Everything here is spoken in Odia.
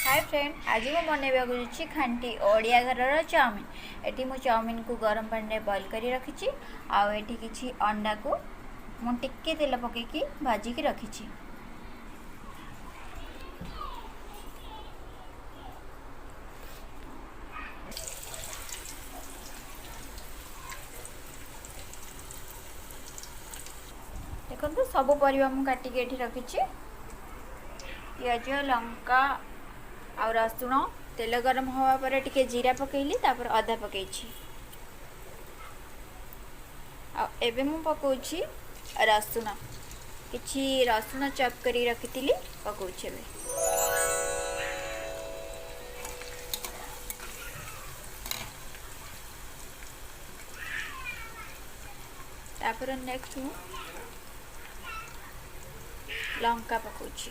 ହାଏ ଫ୍ରେଣ୍ଡ, ଆଜି ମୁଁ ବନେଇବାକୁ ଯାଉଛି ଖାଣ୍ଟି ଓଡ଼ିଆ ଘରର ଚାଉମିନ। ଏଠି ମୁଁ ଚାଉମିନକୁ ଗରମ ପାଣିରେ ବଏଲ୍ କରି ରଖିଛି, ଆଉ ଏଠି କିଛି ଅଣ୍ଡାକୁ ମୁଁ ଟିକେ ତେଲ ପକାଇକି ଭାଜିକି ରଖିଛି। ଦେଖନ୍ତୁ, ସବୁ ପରିବା ମୁଁ କାଟିକି ଏଠି ରଖିଛି, ପିଆଜ, ଲଙ୍କା ଆଉ ରସୁଣ। ତେଲ ଗରମ ହେବା ପରେ ଟିକେ ଜିରା ପକାଇଲି, ତାପରେ ଅଦା ପକାଇଛି, ଆଉ ଏବେ ମୁଁ ପକାଉଛି ରସୁଣ। କିଛି ରସୁଣ ଚପ୍ କରିକି ରଖିଥିଲି, ପକାଉଛି ଏବେ। ତାପରେ ନେକ୍ସଟ ମୁଁ ଲଙ୍କା ପକାଉଛି।